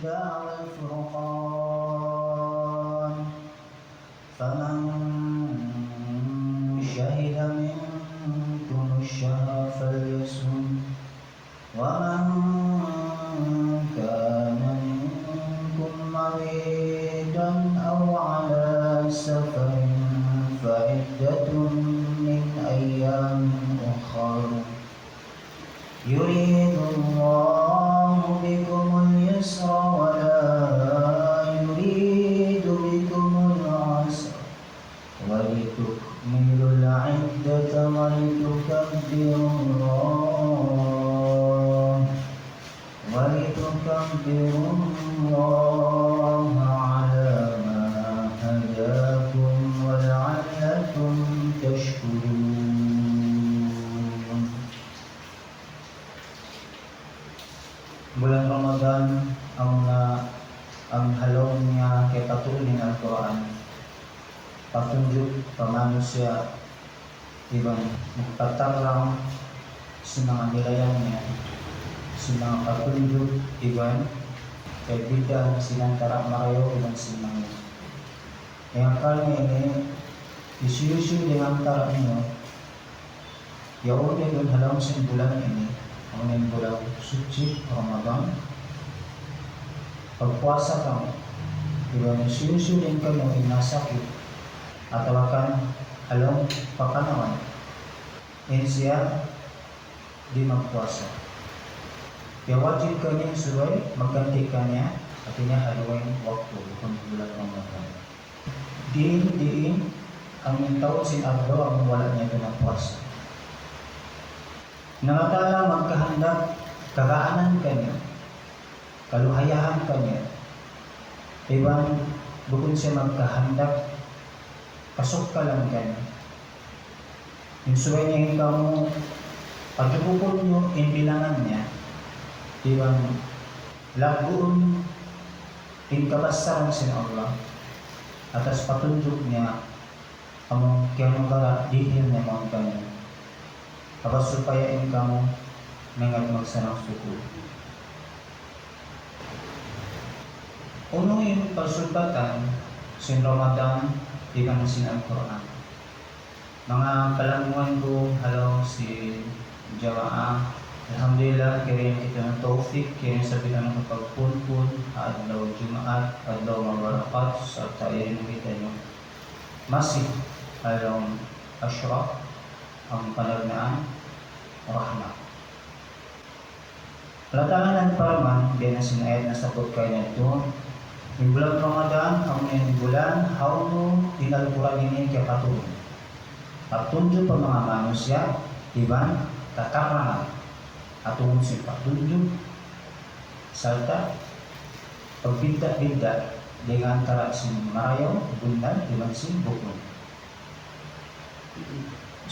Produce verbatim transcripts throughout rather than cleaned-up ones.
والفرقان. فمن شهد منكم الشهر فليصمه، ومن كان منكم مريضا أو على سفر فعدة من أيام أخر. يريد الله بكم اليسر ولا يريد بكم العسر ولتكملوا العدة ولتكبروا الله، ولتكبروا الله على ما هداكم ولعلكم تشكرون. Bulan Ramadan, amuna in ha lawm niya kiyapaturan in Al-Qur'an, patunjuk pa manusiya' iban magpatarrang sin manga nilayan niya, sin manga patunjuk iban kabiddaan sin antara' marayaw iban sin mangī'. Hangkan ini hisiyu-siyu dayn antara' niyu yaun didtu ha lawm sin bulan ini, amu in bulan suchi Ramadan, pagpuasa kamu, iban hisiyu-siyu dayn kaniyu in nasakit, atawa kan ha lawm papanawan, in siya di' magpuasa. Ya wajib kaniya subay magganti' kaniya, hāti niya ha dugaing waktu, bukun bulan Ramadan. Diin-diin amun taud sin adlaw amun wala' niya nagpuasa. Na Allah Ta'ala magkahandak kagaanan kaniya, kaluhayahan kaniya, iban bukun siya magkahandak kasukkalan kaniya. In subay niya in kamu pajukupun niyu in bilangan niya, iban lagguun in kabassaran sin Allah, atas patunjuk niya, amu kiyanugara dihil niya mawn kaniyu. Apa supaya in kamu mangat magsarang-sukul. Unu in pagsugpatan sin Ramadan iban sin Al-Qur'an? Manga palanggungan ku ha lawm sin jamaa, alhamdulillah, kiyarian kitaniyu tawfik, kiyarian sabab kitaniyu makapagpunpun ha adlaw Jumaat, adlaw mabarakat, sarta' yari na kitaniyu masi ha lawm Ashra, amu in panagnaan rahmat. Allah Ta'ala nagparman, dayn ha sin ayat nasabbut kaniyu yadtu, in bulan Ramadan, amu in bulan hawnu in Al-Qur'an ini kiyapaturun. Patunjuk pa manga manusiya', iban katarangan. Amu in sin patunjuk, sarta' pagbidda'-bidda' dayn ha antara' sin marayaw, bunnal, iban sin bukun.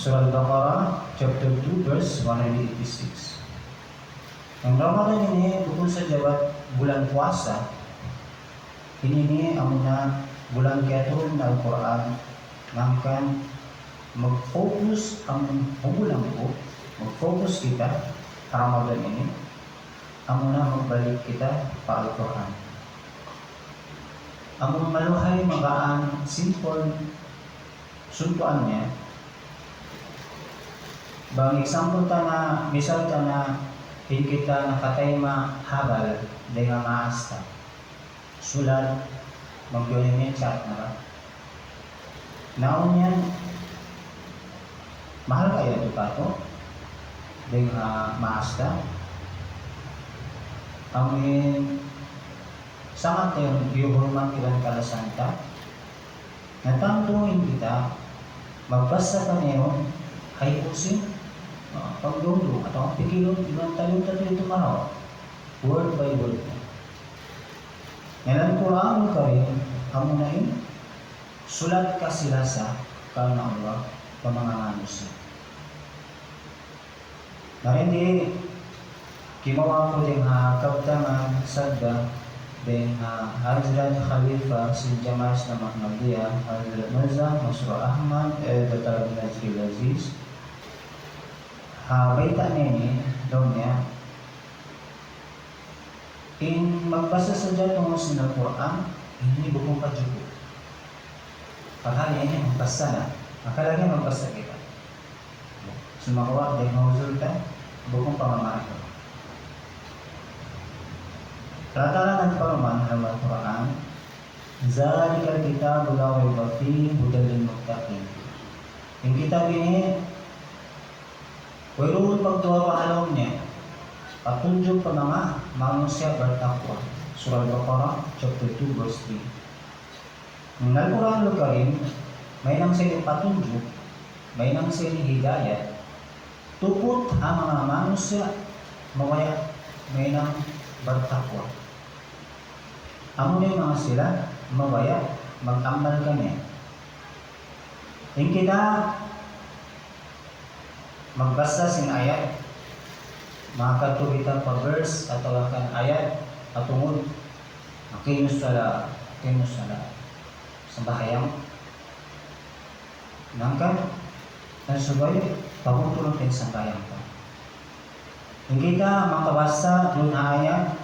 Surah Al-Baqarah, chapter two, verse one hundred eighty-six. In Ramadan ini bukun sadja bat bulan puasa, ini ini amuna bulan kiyaturun Al-Qur'an, hangkan mag-focus amun bulan ku, mag-focus kita Ramadan ini, amuna magbalik kita pa Al-Qur'an. Amun maluhay magaan, simple, suntuan niya. Bang example ta na, misal ta na, in kita nakatayma' habal dayn ha maas ta. Sulat, magduwa niya chat na ba? Na awn yan, mahal kaya tu katu', dayn ha maas ta. Amu in sangat ta yan iyuhurmat iban kalasahan ta. Na tantu in kita magbasa kaniyu, hay pusin, ah, pagdungdung, atawa pikilun, iban talun-talun itu maraw. Word by word. Yan in Qur'anul Karim, amuna in sulat kasi-lasa karna' Allah pa manga manusiya'. Na ini, kimawa' ku dayn ha kabtangan sabda dayn ha Hazrat Khalifa sin Jamaat Islamiyah Ahmadiyya, Hazrat Mirza Masroor Ahmad, eh, Doctor Abdul Nazir Aziz. Ha bayta' niya ini, laung niya, in Magbasa sadja tungud sin Al-Qur'an, ini bukun pa jukup. Padahal ini magbasa na. Maka lagi magbasa kita. Sumagawa' di' mauzul ta, bukun pa mamarato. Rata-rata nagparuman ha Al-Qur'an, ذلك الكتاب لا ريب فيه هدى للمتقين. In kitab ini, wayruun pagduwa-ruwa ha lawm niya. Patunjuk pa manga manusiya' bartakwa. Surah Al-Baqarah, chapter two, verse three. In Al-Qur'anul Karim, mahinang siya patunjuk, mahinang siya hidayat, tuput ha manga manusiya' mabaya' mahinang bartakwa. Amuna in manga sila mabaya' mag-amal kaniya. In kita magbasa sin ayat, makakadtu kita pa verse atawa kan ayat, atungud, أقيموا الصلاة، أقيموا الصلاة. Sambahayang. Hangkan, na subay, pabuntul in sambahayang ta. In kita makabasa duun ha ayat,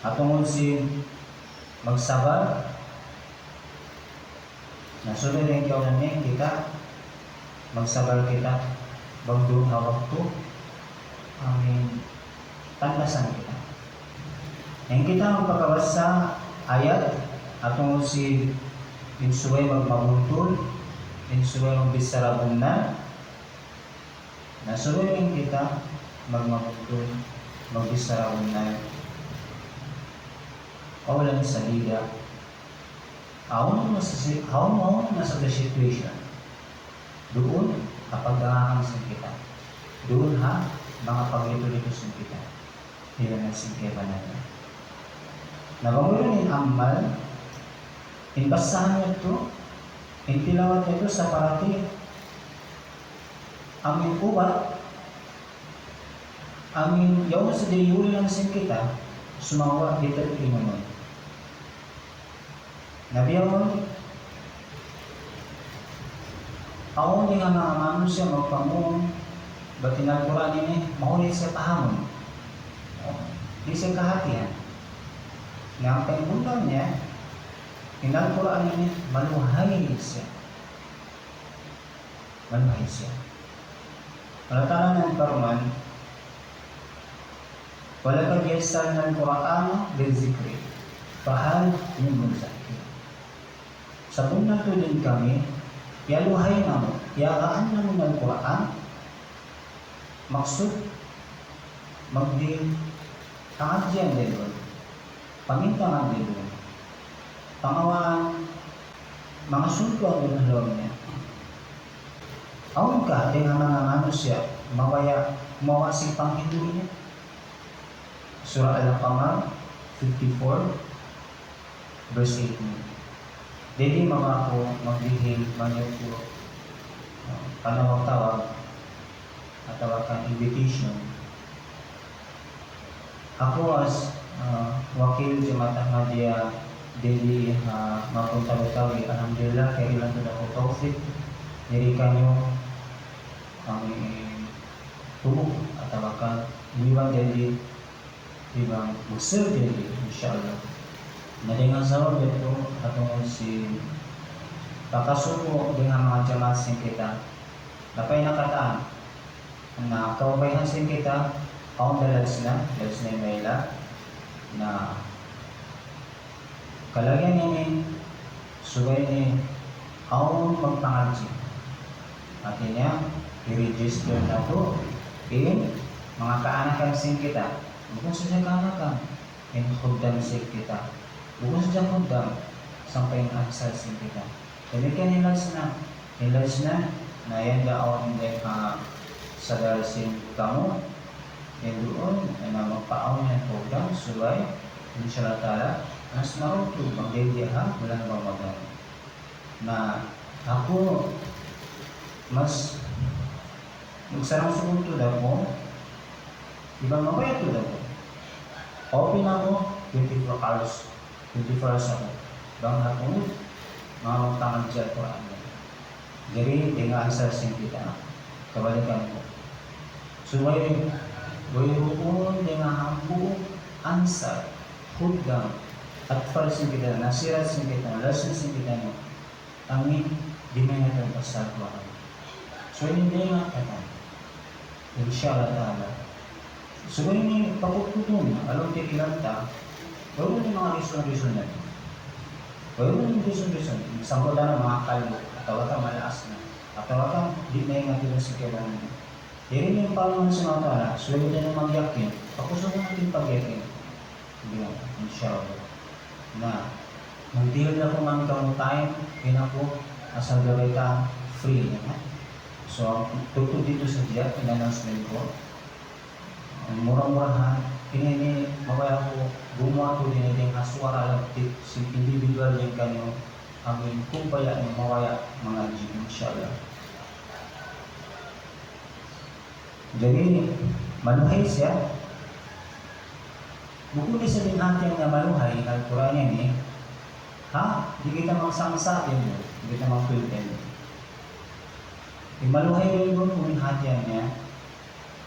atungud sin magsabar, na subay dayn kaw na in kita, magsabar kita, bang duun ha waktu, amin, tandasan kita. In kita magpakabasa ayat, atungud sin in subay magmabuntul, in subay magbichara bunnal, na subay in kita magmabuntul, magbichara bunnal. قولا سديدا. Awn na sa si-, awn, awn na sa situation. Duun ha pagdangakan sin kita. Duun ha manga paglitu-litu sin kita. Di' na sin kaibanan niya. Na bang wala' in amal, in basahan niya tu, in tilawat niya tu sa parati, amin ubat, amin yaun sa diyuli lang sin kita, sumagawa' di' ta inumun. Na bihaun, awn dayn ha manga manusiya' magpamung, bat in Al-Qur'an ini, mahunit siya pahamun. Di' siya kahatihan. Na in pagbunnal niya, in Al-Qur'an ini, maluhay siya. Maluhay siya. Allah Ta'ala nagparman, ولقد يسرنا القرآن للذكر فهل من مدكر. Sabunnal tuud in kami, piyaluhay namu', piyagaan namu' in Al-Qur'an, maksud, magdihil pangadjian duun, pamintangan duun, pangawaan, manga suntuan duun ha lawm niya. Awn ka dayn ha manga manusiya', mabaya', mawa' sin panghindu' niya? Surah Al-Qamar fifty-four, verse eighteen. Di' di' mabaya' aku magdihil, mangayu', uh, panawag-tawag, atawa kan invitation. Aku as, uh, wakil Jamaat Ahmadiyya di ha Mapun Tawi-Tawi, alhamdulillah, kiyarihilan tuud aku tawfik, diri kaniyu, kami tubu atawa kan iban diri iban usir diri, insya Allah. Na dayn ha sabab yadtu, ha tungud sin pakasubu dayn ha manga jamaat sin kita, lapay na katan, na kababaihan sin kita, awn da lads na, lads na in maila, na kalagihan ini, subay ini awn magpangadji'. Hati niya, i-register natu' in manga kaanakan sin kita. Bukun sadja kaanakan, in khuddam sin kita. Bukun sadja khuddam, sampay in ansar sin kita. Damikkiyan in lads na. In lads na, na yan da awn dayn ha sadar sin kamu, yan duun, na magpaawn yan program, subay, insya Allah Ta'ala, mas marutu, magdindi ha bulan Ramadan. Na aku, mas magsarang-sukul tuud aku, iban mabaya' tuud aku. Open aku, twenty-four hours. Twenty-four hours aku. Bang aku, manga magpangadji' Al-Qur'an. Jari, dayn ha ansar sin kita, kabalikan ku. Subay, wayruun dayn ha hambuuk ansar. Hudgang, atfal sin kitaniyu, nasirat sin kitaniyu, lesson sin kitaniyu, amu in di' maingat in pasal kuwan. So, ini maingat katan. Insya Allah Ta'ala. So, ini pakutkutun, alam pikilan ta, wayruun in manga reason-reason na. Wayruun in reason-reason. Sample na manga kalu, atawa ka malaas na, atawa ka di' maingat in sikap na. Diri in pangannal sin Allah Ta'ala, subay kitaniyu magyakin, pakusugun natu' in pagyakin. Yan, insya Allah. Na, magdihil na aku man kamu time, in aku, asal da kita free, ha? So, tunggu' didtu sadja, in announcement ku. Mura-murahan, ini, ini, mabaya' aku, gumuwa' aku dini dayn ha suwara lagi', sin individual dayn kaniyu, amu in kumpaya' niyu mabaya' mangadji', insya Allah. Jadi, maluhay siya. Bukun di' sa in hatihan niya maluhay, Al-Quran ini, ha? Di' kita magsangsa' din, di' kita magpilpil. In maluhay din bukun in hatihan niya,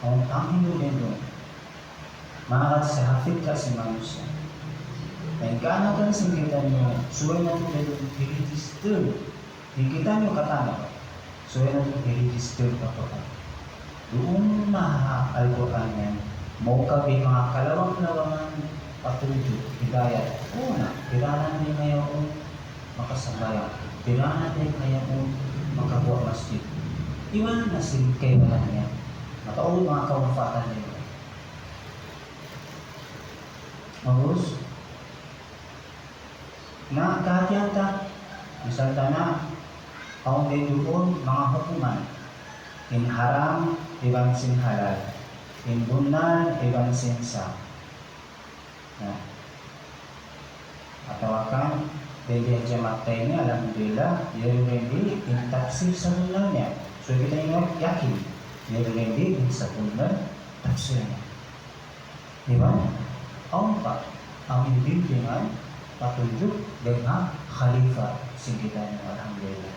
awn panghindu' din. Manga sa hafid ka sin manusiya'. Na in kaanakan sin kitaniyu, subay natu' din i-register. In kitaniyu katan, subay natu' i-register pa Qur'an. Duun na ha Al-Qur'an yan, maukab in manga kalawang-lawangan patunjuk, hidayat. Uu na, piranan di' na yaun makasambahayang, piranan di' na yaun makaguwa' masjid. Iban na sin kaibanan niya, mataud manga kamanfaatan niya. Ubus. Na, kahatihan ta, misal ta na, awn din duun manga hukuman, in haram iban sin halal, in bunnal iban sin sa. Na, atawa kan, dayn di ha jamaat ta ini, alhamdulillah, yari rendi in tafsir sabunnal niya. So, kita ini yakin, yari rendi in sabunnal tafsir niya. Iban, awn pa, amu in bimbingan, patunjuk dayn ha khalifa sin kitaniyu, alhamdulillah.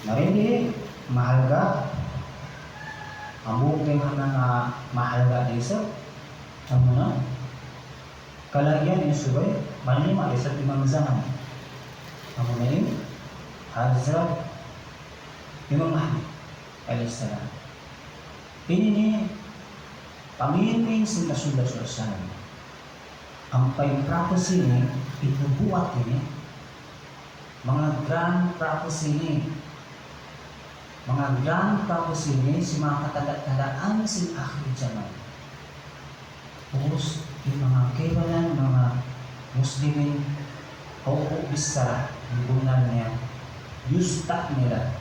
Na, ini mahalga', amu in hangkan mahalga' da isab, amu na, kalagihan in subay manima' da isab imam zaman. Amu na in Hazrat Imam Mahdi alayhis salam. Ini ini pamiming sin Rasulullah sallallahu alayhi wasallam. Ampa in prophecy ini, in nubuwat ini, manga grand prophecy ini, manga grand prophecy ini, sin manga katanda-tandaan sin akhir zaman. Ubus, in manga kaibanan, manga Muslimin, awn bichara, in bunnal niya, yusta' nila,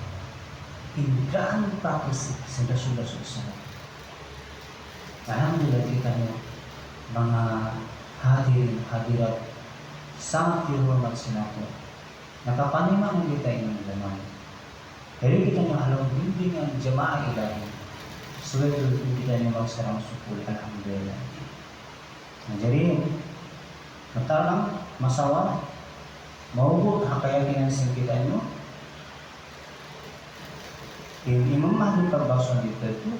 in grand prophecy sin Rasulullah sallallahu alayhi wasallam. Alhamdulillah, kitaniyu, manga hadirin, hadirat, sangat tiyuhurmat sin aku. Nakapanima' na kita ini jaman. Jari kitaniyu ha lawm bimbingan jamaa ilahi. Subay tuud kitaniyu magsarang-sukul, alhamdulillah. Na, jari, matalang, masawa, maugut ha kayakinan sin kitaniyu, in Imam Mahdi pagbasahun didtu,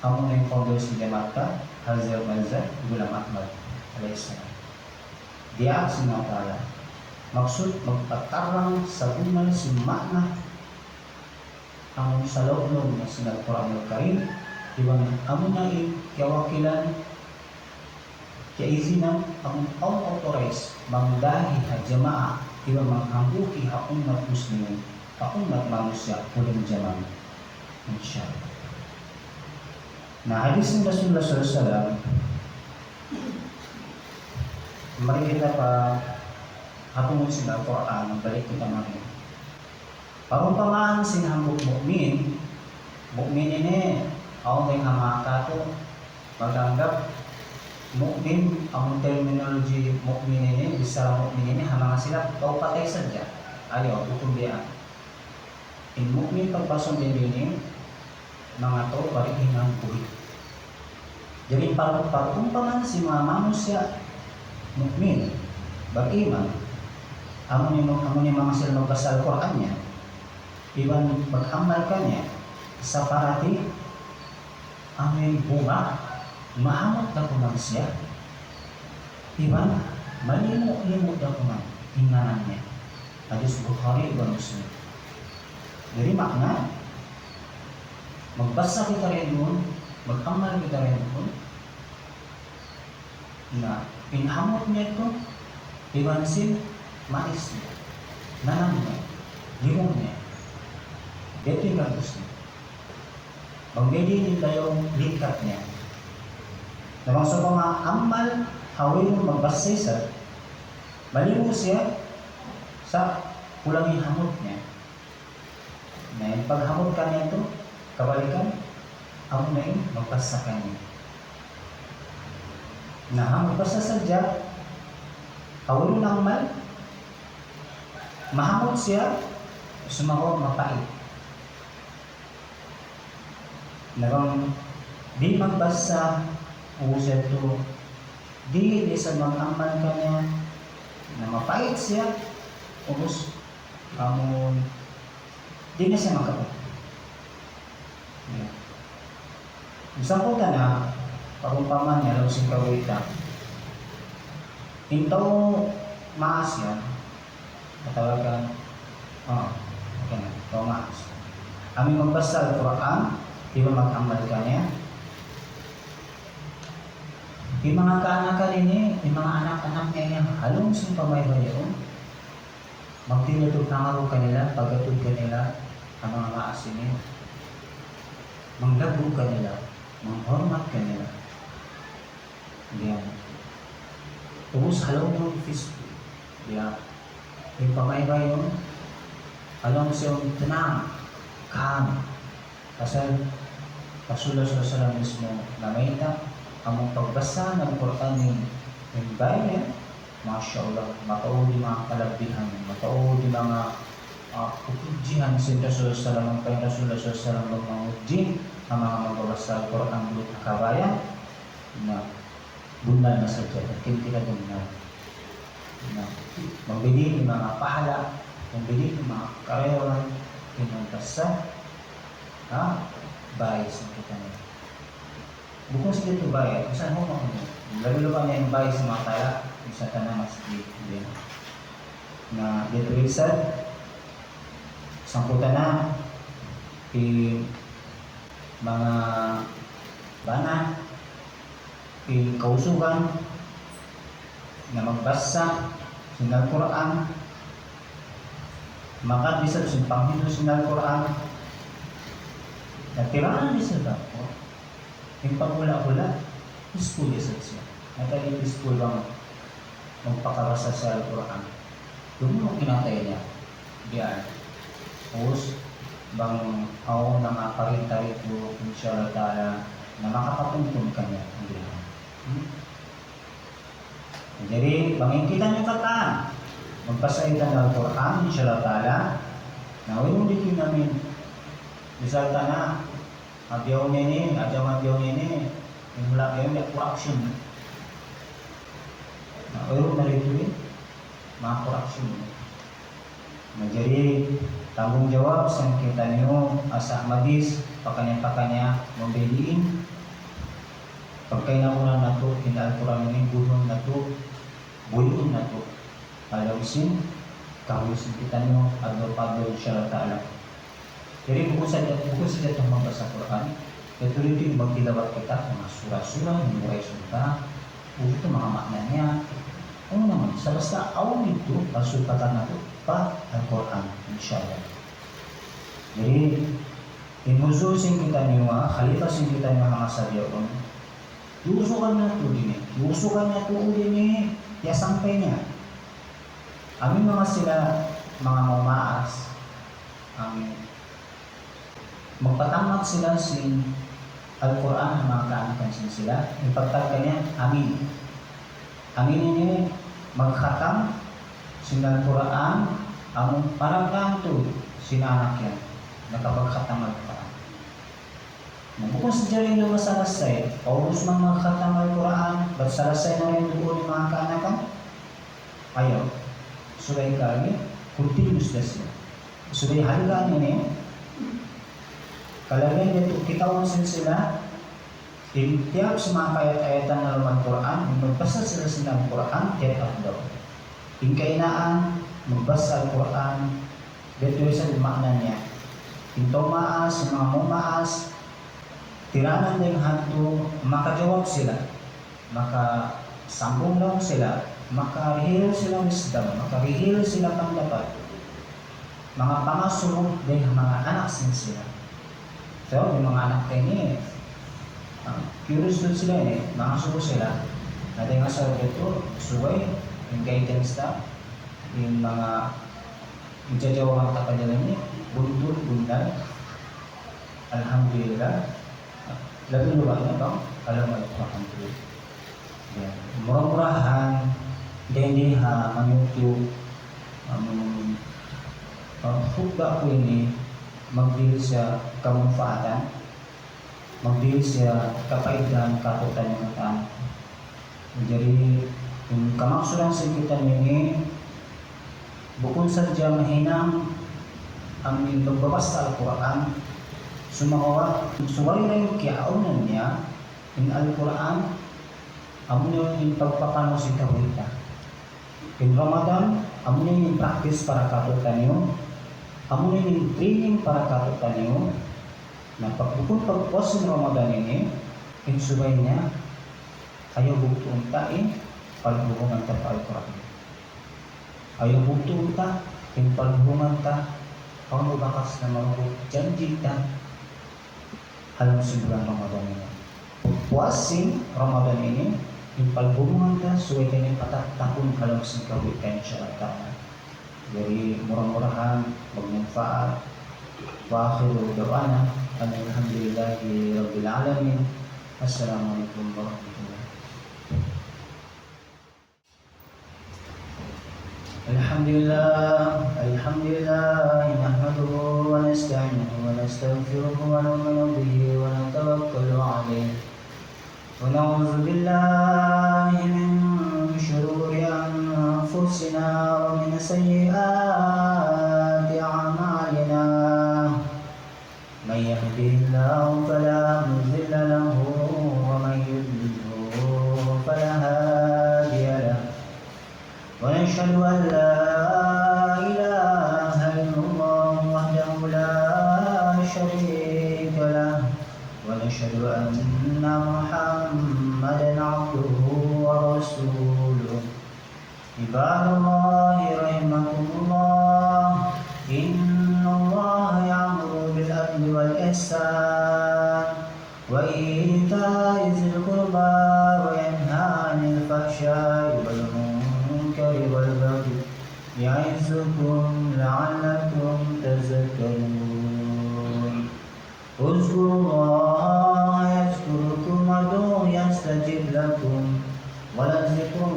amu na in founder sin jamaat ta, Hazrat Mirza Ghulam Ahmad alayhis salam. Diyaak sin Allah Ta'ala. Maksud, magpatarang sabunnal sin ma'na amu in salaum-laum na sin Al-Quranul Karim, iban amu na in kiyawakilan, kiyaizinan, amu in awn authorized mangdahi ha jamaa, iban manghambuuk ha ummat muslimin, ha ummat manusiya' ha hula' jaman. Insya Allah. Na, hadis sin Rasulullah sallallahu alayhi wasallam, mari kita pa ha tungud sin Al-Quran, balik kita mari. Parumpamaan sin hambuuk mu'min, mu'min ini, awn dayn ha manga katu', mag-anggap mu'min, amun terminology mu'min ini, bichara mu'min ini, ha manga sila, tau patay sadja. Ayaw, bukun biya'. In mu'min pagbasahun dayn dini, manga tau pa dayn ha buhi'. Jadi, pag-, pag-umpama sin manga manusiya' mu'min, bag-iman, amu ini, amu ini manga sila magbasa Al-Quran niya, iban mag-amal kaniya, saparati amu in bunga, mahamut da kuman siya. Iban, malimu-limu da kuman in ngānan niya. Hadis Bukhari iban Muslim. Jari makna, magbasa kita dayn duun, mag-amal kita dayn duun, na in hamut niya yadtu, iban sin mais niya, nanam niya, limu niya. Yadtu in bagus niya. Bang biyadiin in dayaw lingkat niya. Na bang sawpama amal ha wayruun magbasa isab, malimu siya sa' kulang in hamut niya. Na in paghamut kaniya yadtu, kabalikan, amuna in magbasa kaniya. Na ha magbasa sadja, ha wayruun amal, mahamut siya, sumagawa' mapait. Na bang di' magbasa, ubus yadtu, di' da isab mag-amal kaniya, na mapait siya, ubus, amun, di' na siya makabut. Ya. Misan ku tana, parumpama niya, laung sin kawitan. In tau maas yan, katawagan, oh, okay na, tau maas. Amu in magbasa Al-Quran, di' ba mag-amal kaniya? In manga kaanakan ini, in manga anak-anak niya yan, ha lawm sin pamaybay yaun, magtindug pangaru kanila, pag-atud kanila, ha manga maas ini. Manglaggu' kanila, manghurmat kanila. Yan. Ubus ha lawm Facebook. Yan. In pamaybay yaun, ha lawm siya tenang, calm. Pasal Rasulullah sallallahu alayhi wasallam mismo namayta', amu in pagbasa sin Al-Quran in, in bāy niya, masha Allah, mataud in manga kalabihan, mataud in manga, ah, kapudjihan sin Rasulullah sallallahu alayhi wasallam, hangkan in Rasulullah sallallahu alayhi wasallam bang mamudji ha manga magbabasa Al-Quran duun ha kabayaan, na bunnal na sadja, lakin di' na bunnal. Na, mabidi' in manga pahala', mabidi' in manga karayawan, in magbasa ha bāy sin kitaniyu. Bukun sadja yadtu bāy, misan huma' niyu. Labi-labi na in bāy sin manga tau, misan ta na masjid, yan. Na, yadtu isab, sangkutan na, in manga bana, in kausugan, na magbasa sin Al-Quran, maka di' sa sin panghindu' sin Al-Quran, na tiranan di' sa bako, in paghula'-hula', peaceful di' sa siya. Na kaya peaceful bang magpakabasa sin Al-Quran. Duun in kinatay niya. Diyan. Ubus, bang awn na makaparinta itu, insya Allah ta'ala, na makapatuntun kaniya. Diyan. Hmm? Jadi, bang in kitaniyu katan, magbasa kita sin Al-Quran, insya Allah ta'ala, na wayruun di' kinamin, misal ta na, ha bihaun ini, ha jaman bihaun ini, in hula' bihaun ini corruption. Na, wayruun na didtu in manga corruption. Na, jadi, tanggungjawab sin kitaniyu, asa madis, pakaniya-pakaniya, mabidi' in pagkainabunan natu', in Al-Quran ini, bunnun natu', buyuun natu'. Ha lawm sin kabuhi' sin kitaniyu, adlaw pa adlaw, insya Allah ta'ala. Jadi, bukun sadja, bukun sadja tuud magbasa Qur'an, yadtu tuud in magtilawat kita, manga sura-sura, memorize ta, ubus yadtu manga makna niya. Unu na man, sa' basta awn yadtu, pagsugpatan natu' pa Al-Qur'an, insya Allah. Jadi, in huzur sin kitaniyu, khalifa sin kitaniyu ha masa bihaun, iyusugan natu' dini, iyusugan natu' dini, ya sampay niya. Amu in manga sila, manga mamaas, amu in magpatammat sila sin Al-Qur'an ha manga kaanakan sin sila, in pagtawag kaniya, amin. Amin ini magkhatam sin Al-Qur'an, amu in paragtaan tuud sin anak yan, nakapagkhatam Al-Qur'an. Na bukun sadja dayn duun masalasay, paubus man magkhatam Al-Qur'an, bat salasay na dayn duun in manga kaanakan? Ayaw. Subay kami, continuous da siya. Subay hangkan ini, kalagihan yadtu kitaun sin sila, In tiyap sin manga kaayat-ayatan ha lawm Al-Qur'an, in magbasa sila sin Al-Qur'an tiyap adlaw. In kainaan, magbasa Al-Qur'an, biya' tuud sa maana niya. In tau maas, in manga mau maas, tiranan dayn ha adtu, makajawab sila, makasambung laung sila, makarihil sila wisdom, makarihil sila pandapat. Manga pangasubu dayn ha manga anak sin sila. So, in manga anak ta ini, ah, curious tuud sila ini, mangasubu sila. Na dayn ha sabab yadtu, subay, in guidance ta, in manga, in jawaban ta kanila ini, buntul, bunnal. Alhamdulillah. Labi luba' na bang, kalau may alhamdulillah. Ya, mura-murahan, dayn di ha manga YouTube, amun, ah, khutbah ku ini, magdihil siya kamanpaatan, magdihil siya kapaidahan kātu'niyu manga tau. Jadi, in kamaksuran sin kitaniyu ini, bukun sadja mahinang amun magbabasa Al-Qur'an, sumagawa', subay da in kiyaawnan niya, in Al-Qur'an, amuna in pagpapanaw sin kabuhi' ta. In Ramadan, amuna in practice para kātu'niyu, amuna in training para kātu'niyu, na pag-, bukun pagpuas sin Ramadan ini, in subay niya, ayaw bugtuun ta in paghubungan ta pa Al-Qur'an. Ayaw bugtuun ta in paghubungan ta, awn bakas na marugut janji' ta ha lawm sin bulan Ramadan ini. Pagpuas sin Ramadan ini, in paghubungan ta, subay ta ini patattapun ha lawm sin kabuhi' ta, insya Allah ta'ala. Jadi, mura-murahan magmanpaat. وآخر دعوانا أن الحمد لله رب العالمين. السلام عليكم ورحمة الله. الحمد لله، الحمد لله، نحمده ونستعينه ونستغفره ونؤمن به ونتوكل عليه. ونعوذ بالله من شرور أنفسنا ومن سيئات أعمالنا. من يهده الله فلا مضل له، ومن يضلله فلا هادي له. ونشهد أن لا إله إلا الله وحده لا شريك له، ونشهد أن محمدا عبده ورسوله. عباد الله رحمكم الله، إن الله يأمر بالعدل والإحسان وإيتاء ذي القربى وينهى عن الفحشاء والمنكر والبغي يعظكم لعلكم تذكرون. اذكروا الله يذكركم وادعوه يستجب لكم، ولذكر